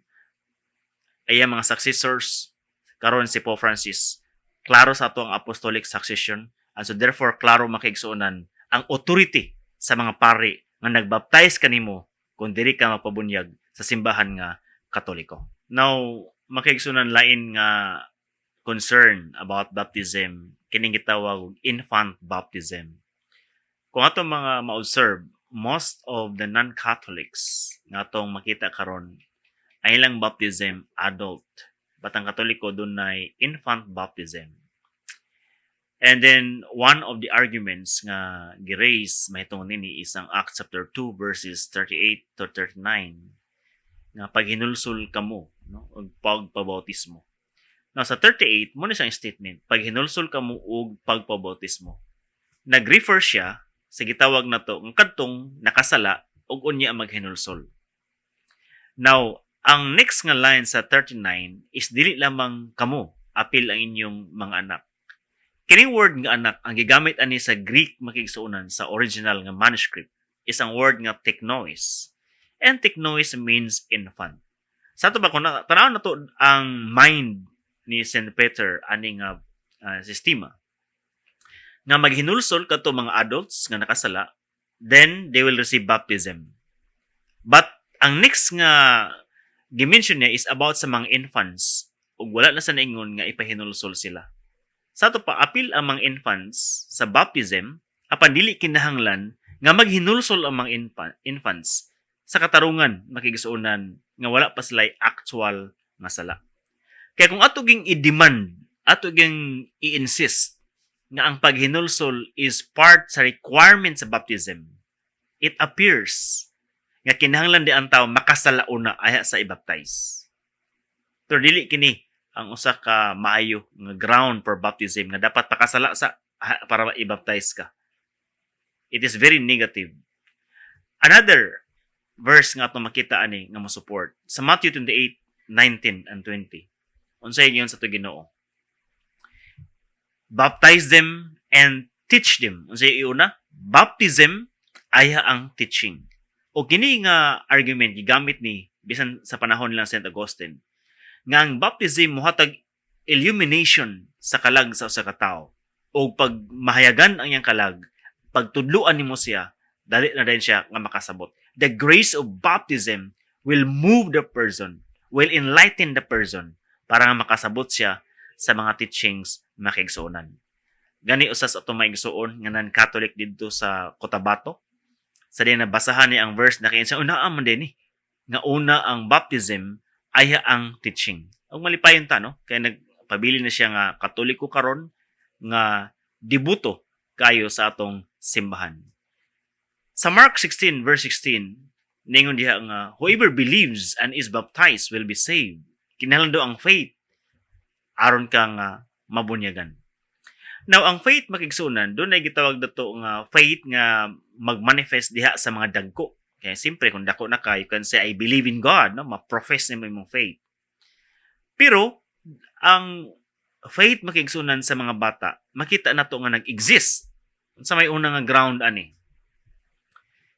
iya mga successors, karon si Pope Francis. Klaro sa ato ang apostolic succession and so therefore klaro, makiigsuonan, ang authority sa mga pari nga nagbaptize kanimo kung diri ka mapabunyag sa simbahan nga Katoliko. Now, makiigsuonan, lain nga concern about baptism kining gitawag og infant baptism. Kung ato mga ma-observe, most of the non-Catholics nga atong makita karon ang ilang baptism adult. But ang Katoliko, dunay infant baptism. And then one of the arguments nga gi-raise mahitungod nini is ang Acts chapter 2 verses 38 to 39 nga paghinulsol kamo, no, og pagpabautismo. Now sa 38 mao na siyang statement, paghinulsol kamo og pagpabautismo. Nag-refer siya sa gitawag nato nga kadtong nakasala ug unya maghinulsol. Now, ang next nga line sa 39 is dili lamang kamo, apil ang inyong mga anak. Kining word nga anak, ang gigamit ani sa Greek, makigsuonan, sa original nga manuscript is ang word nga teknois. And teknois means infant. Sa ato ba, kung tanaw na to ang mind ni St. Peter ani nga sistema nga maghinulsol kadto mga adults nga nakasala, then they will receive baptism. But ang next nga gimension niya is about sa mga infants ug wala na sa naingon nga ipahinulsol sila. Sa ato pa, apil ang mga infants sa baptism apan dili kinahanglan nga maghinulsol ang mga infants sa katarungan, makigsuonan, nga wala pa sila actual nga sala. Kaya kung ato ging i-demand, ato ging i-insist nga ang paghinulsol is part sa requirement sa baptism, it appears nga kinahanglan di ang tao makasala una ayha sa i-baptize. Pero dili kini ang usa ka maayo nga ground for baptism nga dapat pakasala sa para i-baptize ka. It is very negative. Another verse nga atong makita ani nga mo support sa Matthew 28:19 and 20. Unsay ingon sa ato Ginoo? "Baptize them and teach them." Unsay iuna? Baptism ayha ang teaching. O kini nga argument gigamit ni bisan sa panahon lang Saint Augustine nga ang baptism mohatag illumination sa kalag sa usa ka tawo, o pag mahayagan ang iyang kalag, pagtudluan nimo siya, dali na din siya nga makasabot. The grace of baptism will move the person, will enlighten the person para nga makasabot siya sa mga teachings, makiigsuonan. Gani usas ato maigsuon nga non-Catholic didto sa Cotabato, sa di nabasahan niya ang verse, nakaingon siya, "Una man din ni nga una ang baptism ayha ang teaching." Ug malipayon ta, no, kay nagpabili na siya nga Katoliko karon nga debuto kayo sa atong simbahan. Sa Mark 16 verse 16, ningon diha nga whoever believes and is baptized will be saved. Kinahanglan daw ang faith aron ka nga mabunyagan. Now, ang faith, makigsuonan, dunay gitawag dato nga faith nga magmanifest diha sa mga dagko. Kaya siyempre, kung dako na ka, you can say, "I believe in God," no? Ma-profess nimo imong faith. Pero, ang faith, makigsuonan, sa mga bata, makita nato nga nag-exist. Sa may una nga ground ani?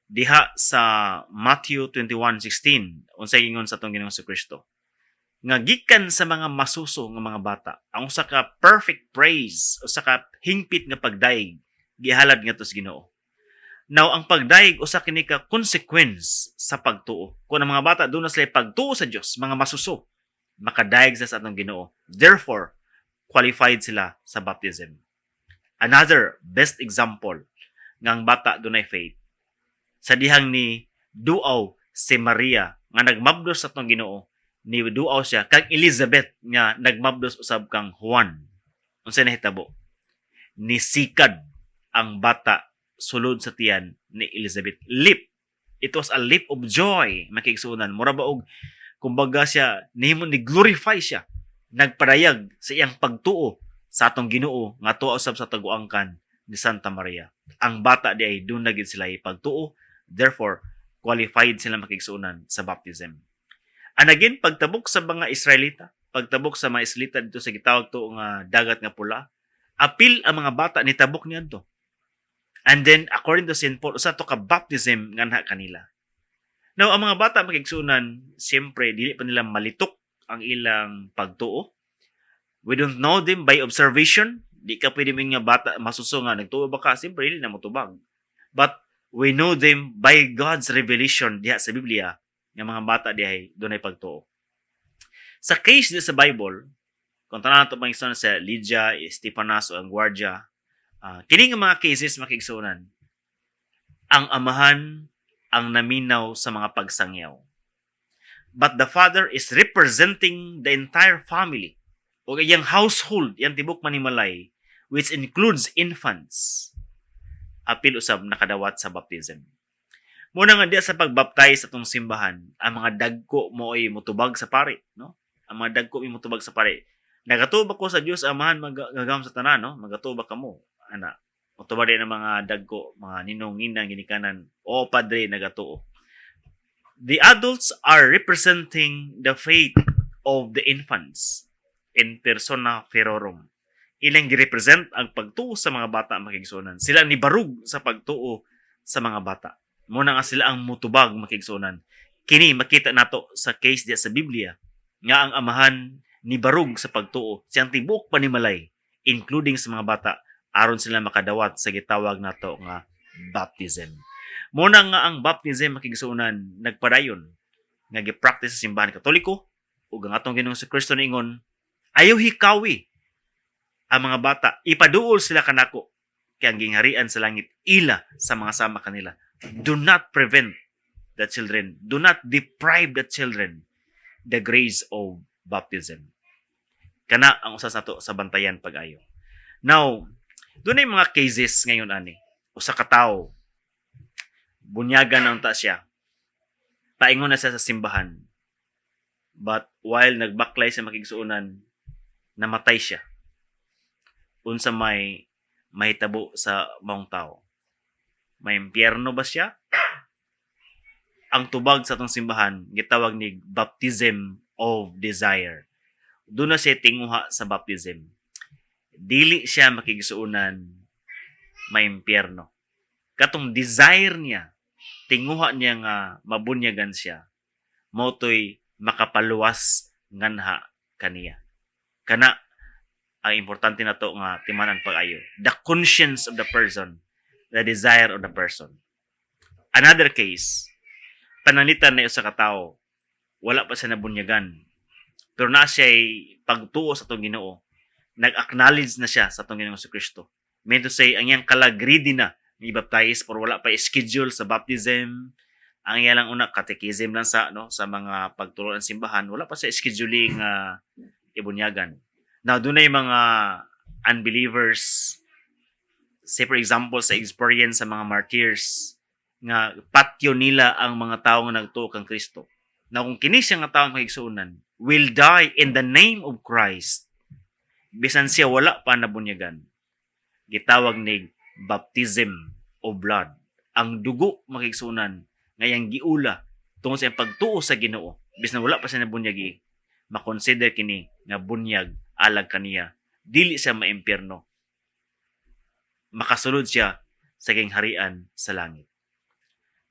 Diha sa Matthew 21:16, unsay ingon sa atong Ginoong Kristo? Nga gikan sa mga masuso nga mga bata, ang usa ka perfect praise, usa ka hingpit nga pagdayeg gihalad ngadto sa Ginoo. Now, ang pagdayeg usa kini ka consequence sa pagtuo. Kung ang mga bata duna sila pagtuo sa Dios, mga masuso, makadayeg sa atong Ginoo. Therefore, qualified sila sa baptism. Another best example nga ang bata dunay faith, sa dihang ni duaw si Maria nga nagmabdos sa atong Ginoo, ni duaw siya kang Elizabeth nga nagmabdos usab kang Juan. Unsa nahitabo? Nisikad ang bata sulod sa tiyan ni Elizabeth. Leap. It was a leap of joy, mga kaigsuonan. Mura ba og kumbaga siya nihimo ni glorify siya. Nagpadayag sa iyang pagtuo sa atong Ginoo nga tuo usab sa taguangkan ni Santa Maria. Ang bata di ay duna gid sila pagtuo, therefore qualified sila, mga kaigsuonan, sa baptism. And again, pagtabok sa mga Israelita, pagtabok sa mga Israelita dito sa gitawag to nga Dagat nga Pula, apil ang mga bata nitabok niadto. And then, according to St. Paul, usa to ka baptism nganha kanila. Now, ang mga bata, mga kaigsuonan, siyempre, dili pa nila malitok ang ilang pagtuo. We don't know them by observation. Di ka pwede nga bata masuso nga nagtuo ba ka, siyempre dili na motubag. But we know them by God's revelation diha sa Biblia nga mga bata dihay dunay pagtuo. Sa case di sa Bible, kung tanan nato pang sa Lydia, Estefanas o ang Guardia, kini nga mga cases, mga kaigsuonan, ang amahan ang naminaw sa mga pagsangyaw. But the father is representing the entire family o iyang household, iyang tibok manimalay, which includes infants. Apil usab nakadawat sa baptism. Muna nga diya sa pagbaptize sa atong simbahan, ang mga dagko mo ay mutubag sa pari, no? Ang mga dagko may mutubag sa pari. "Nagatubag ko sa Dios Amahan magagahom sa tanan," no? "Magatubag kamo." Ana, mutubag din ang mga dagko, mga ninong, ninang, ginikanan, "O padre, nagatuo." The adults are representing the faith of the infants in persona ferrorum. Ilang girepresent ang pagtuo sa mga bata, mga kaigsuonan. Sila ni barug sa pagtuo sa mga bata. Muna nga sila ang mutubag, mga kaigsuonan. Kini makita nato sa case diya sa Biblia nga ang amahan ni barug sa pagtuo siyang tibuok panimalay, including sa mga bata, aron sila makadawat sa gitawag nato nga baptism. Muna nga ang baptism, mga kaigsuonan, nagpadayon nga gi-practice sa Simbahan Katoliko ug ang atong Ginoong Kristo niingon, "Ayaw hikawi ang mga bata, ipaduol sila kanako kay ang gingharian sa langit ila sa mga sama kanila." Do not prevent the children, do not deprive the children the grace of baptism. Kana ang usa sa ato sa bantayan pag-ayo. Now, dunay mga cases ngayon ani. Usa ka tawo, bunyagan na unta siya. Paingon na siya sa simbahan. But while nagbaklay sa, mga kaigsuonan, namatay siya. Unsa may mahitabo sa maong tao? May impyerno ba siya? Ang tubag sa atong simbahan gitawag ni baptism of desire. Duna siya tinguha sa baptism. Dili siya, mga kaigsuonan, may impyerno. Katong desire niya, tinguha niya nga mabunyagan siya, mao to'y makapaluwas nganha kaniya. Kana ang importante nato nga timanan pag-ayo. The conscience of the person, the desire of the person. Another case, pananglitan na usa ka tawo, wala pa siya nabunyagan. Pero naa siya pagtuo sa atong Ginoo. Nag-acknowledge na siya sa atong Ginoong Kristo. Mean to say, ang iyang kalag ready na i-baptize pero wala pa schedule sa baptism. Ang iya lang una catechism lang sa, no, sa mga pagturo ng simbahan, wala pa sa scheduling nga ibunyagan. Now, dunay mga unbelievers, say for example sa experience sa mga martyrs nga patyo nila ang mga tao nga nagtuo kang Kristo. Na kung kini siya nga tao, mga kaigsuonan, will die in the name of Christ bisan siya wala pa nabunyagan. Gitawag ni baptism of blood. Ang dugo, mga kaigsuonan, nga iyang giula tungod sa iyang pagtuo sa Ginoo bisan wala pa siya nabunyagi, makonsider kini nga bunyag alang kaniya. Dili siya maimpyerno. Makasulod siya sa gingharian sa langit.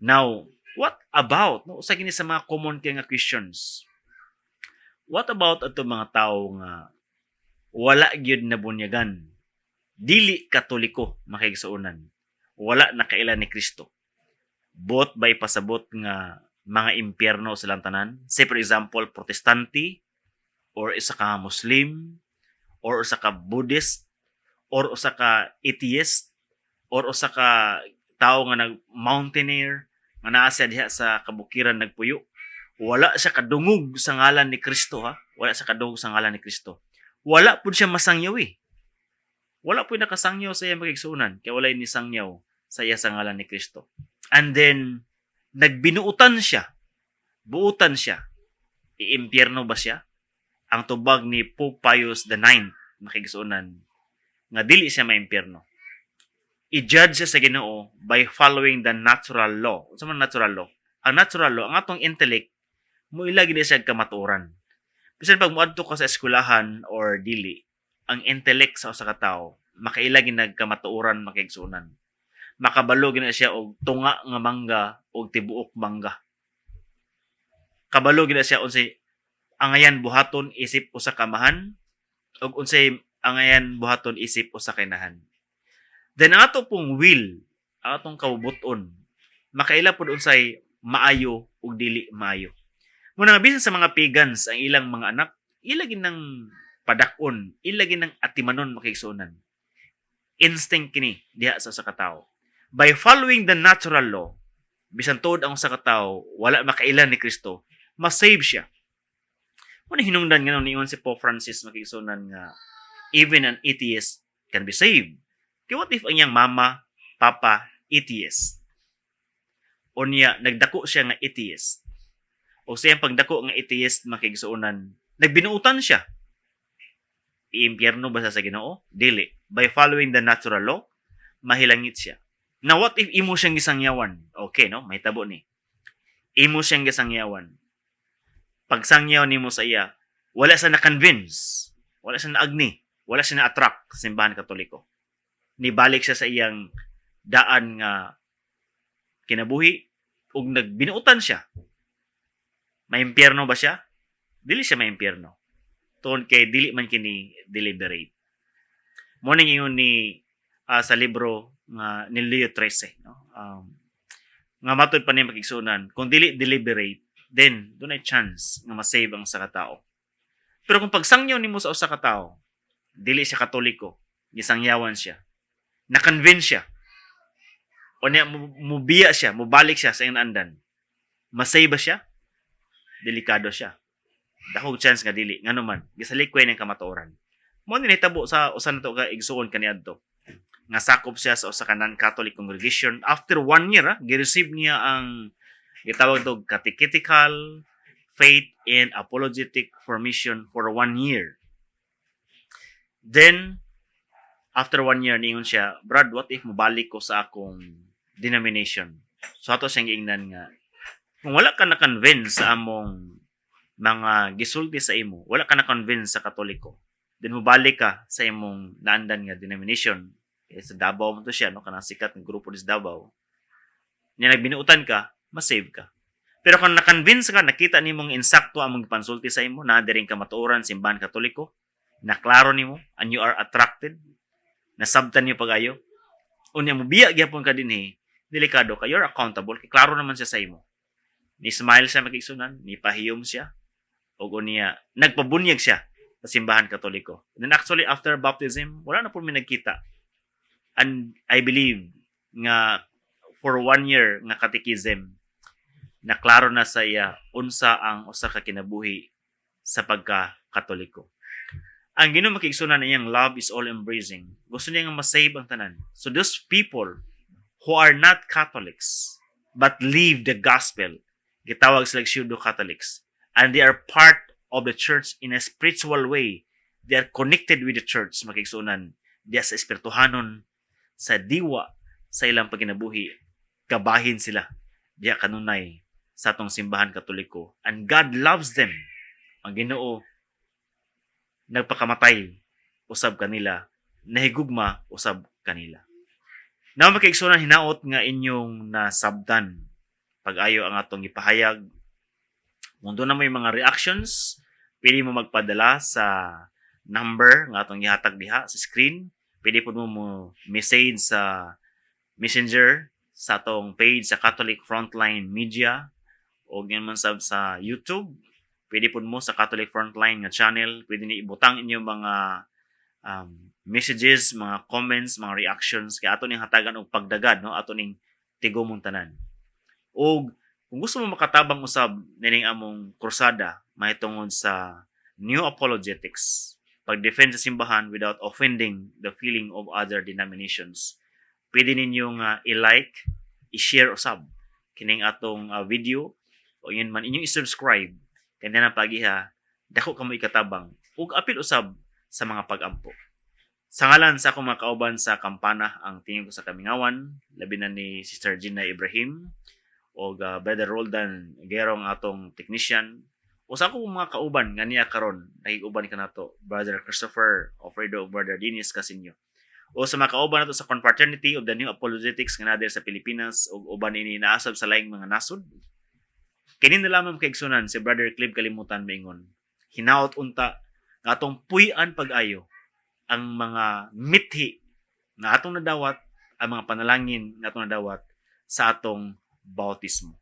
Now, what about, no, usa kini sa mga common kay nga questions. What about ato mga tao nga wala gyud nabunyagan? Dili Katoliko, makaigsuonan. Wala nakaila ni Kristo. Buot ba ipasabot nga mga impyerno silang tanan? Say, for example, Protestante or isa ka Muslim or usa ka Buddhist or usa ka atheist or usa ka tawo nga nag mountaineer nga naa siya diha sa kabukiran nagpuyo. Wala siya kadungog sa ngalan ni Kristo, ha. Wala siya kadungog sa ngalan ni Kristo. Wala pud siya masangyaw eh. Wala pud nakasangyaw sa iya, makigsuonan, kay wala ni sangyaw sa iya sa ngalan ni Kristo. And then nagbinuutan siya, buutan siya, iimpyerno ba siya? Ang tubag ni Pope Pius IX, makigsuonan, nga dili siya maimpyerno. I-judge siya sa Ginoo by following the natural law. Unsa man natural law? Ang natural law, ang atong intellect, muila gid siya kamatuoran. Bisan pag moadto ka sa eskwelahan or dili, ang intellect sa usa ka tawo makaila gid nagkamatuoran, makigsuonan. Makabalo gid na siya og tunga nga mangga og tibuok mangga. Kabalo gid na siya unsay angayan buhaton isip usa ka amahan ug unsay angayan buhaton isip usa ka inahan. Then ang ato pong will, ang atong kabubut-on, makaila pud unsay maayo ug dili maayo. Muna nga bisan sa mga pagans, ang ilang mga anak, ila gid nang padak-on, ila gid nang atimanon, makigsuonan. Instinct kini diha sa usa ka tawo. By following the natural law, bisan tuod ang usa ka tawo wala makaila ni Kristo, ma-save siya. Muna hinungdan nga niingon si Pope Francis, makigsuonan, nga even an atheist can be saved. Kaya what if ang iyang mama, papa, atheist? O niya, nagdako siya nga atheist. O sa iyang pagdako nga atheist, makigsuonan, nagbinuutan siya. Iimpyerno ba siya sa Ginoo? Dili. By following the natural law, mahilangit siya. Now, what if imo siyang gisangyawan? Okay, no? May tabo ni. Imo siyang gisangyawan. Pagsangyaw nimo sa iya, wala sa na-convince, wala sa naagni, wala siya na-attract sa Simbahan Katoliko. Nibalik siya sa iyang daan nga kinabuhi ug nagbinuutan siya. Maimpyerno ba siya? Dili siya maimpyerno. Tungod kay dili man kini deliberate. Mo ning ingon ni sa libro nga ni Leo XIII, no? Nga matud pa ni, makigsuonan, kung dili deliberate, then dunay chance nga ma-save ang usa ka tawo. Pero kung pagsangyaw nimo sa usa ka tawo, dili siya Katoliko, gisangyawan siya, na-convince siya, o niya mubiya siya, mubalik siya sa iyang naandan, ma-save ba siya? Delikado siya. Dakog chance nga dili. Ngano man, gisalikway ng kamatuoran. Mo ni nahitabo sa usa nato ka igsuon kaniadto nga sakop siya sa usa ka non-Catholic congregation. After one year, gi-receive niya ang gitawag og catechetical faith and apologetic formation for one year. Then after one year, niingon siya, "Brad, what if mobalik ko sa akong denomination?" So ato siyang giingnan nga kung wala ka na-convince sa among mga gisulti sa imo, wala ka na-convince sa Katoliko, then mobalik ka sa imong naandan nga denomination. Eh, sa Davao mo to siya, no? Kanang sikat nga grupo sa Davao. Nya nagbinuutan ka, ma-save ka. Pero kung na-convince ka, nakita nimong insakto ang mong gipansulti sa imo, na diring kamatuoran Simbahan Katoliko, naklaro nimo, and you are attracted, nasabtan niyo pag-ayo, unya mo biya gyapon ka dinhi, delikado ka, you're accountable, kay klaro naman siya sa imo. Ni smile siya, makigsuonan, ni pahiyom siya, ug unya nagpabunyag siya sa Simbahan Katoliko. And then actually after baptism, wala na po mi nagkita. And I believe nga for one year nga catechism, na klaro na sa iya unsa ang usa ka kinabuhi sa pagka-Katoliko. Ang Ginoo, makigsuonan, iyang love is all embracing. Gusto niya nga ma-save ang tanan. So those people who are not Catholics but live the gospel, gitawag sila pseudo Catholics, and they are part of the church in a spiritual way. They are connected with the church, makigsuonan, diya sa espirituhanon, sa diwa, sa ilang pagkinabuhi, kabahin sila diya kanunay sa atong Simbahan Katoliko. And God loves them. Ang Ginoo nagpakamatay usab kanila, nahigugma usab kanila. Now, makaigsuonan, hinaot nga inyong nasabtan pag-ayo ang atong ipahayag. Kung doon na may mga reactions, Pwede mo magpadala sa number nga atong gihatag diha sa screen. Pwede pud mo mo message sa Messenger sa atong page sa Catholic Frontline Media o ganyan man sab sa YouTube. Pwede pud mo sa Catholic Frontline nga channel. Pwede ni ibutang inyong mga messages, mga comments, mga reactions kay ato ning hatagan og pagdagad, no, ato ning tigumon tanan. Og kung gusto mo makatabang usab nining among krusada mahitungod sa New Apologetics, pag-defend sa simbahan without offending the feeling of other denominations, pwede ninyo nga i-like, i-share usab kining atong video o yun man inyong i-subscribe kay na pagiha dako kamo ikatabang ug apil usab sa mga pag-ampo. Sa ngalan sa akong mga kauban sa kampana, ang tingin ko sa kamingawan, labi na ni Sister Gina Ibrahim o Brother Roldan Gerong, atong technician, o sa akong mga kauban nga niya karon nakig-uban kanato, Brother Christopher Alfredo ug Brother Dennis Casinio, o sa mga kauban nato sa Confraternity of the New Apologetics nga naa sa Pilipinas ug uban ini naasab sa laing mga nasod. Kini na lamang, kaigsunan, si Brother Clib Kalimutan maingon: hinaot unta nga atong puy-an pag-ayo ang mga mithi nga atong nadawat, ang mga panalangin nga atong nadawat sa atong bautismo.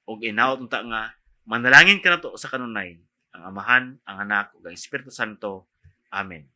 Ug hinaot unta nga manalangin kanato sa kanunay ang Amahan, ang Anak ug ang Espiritu Santo. Amen.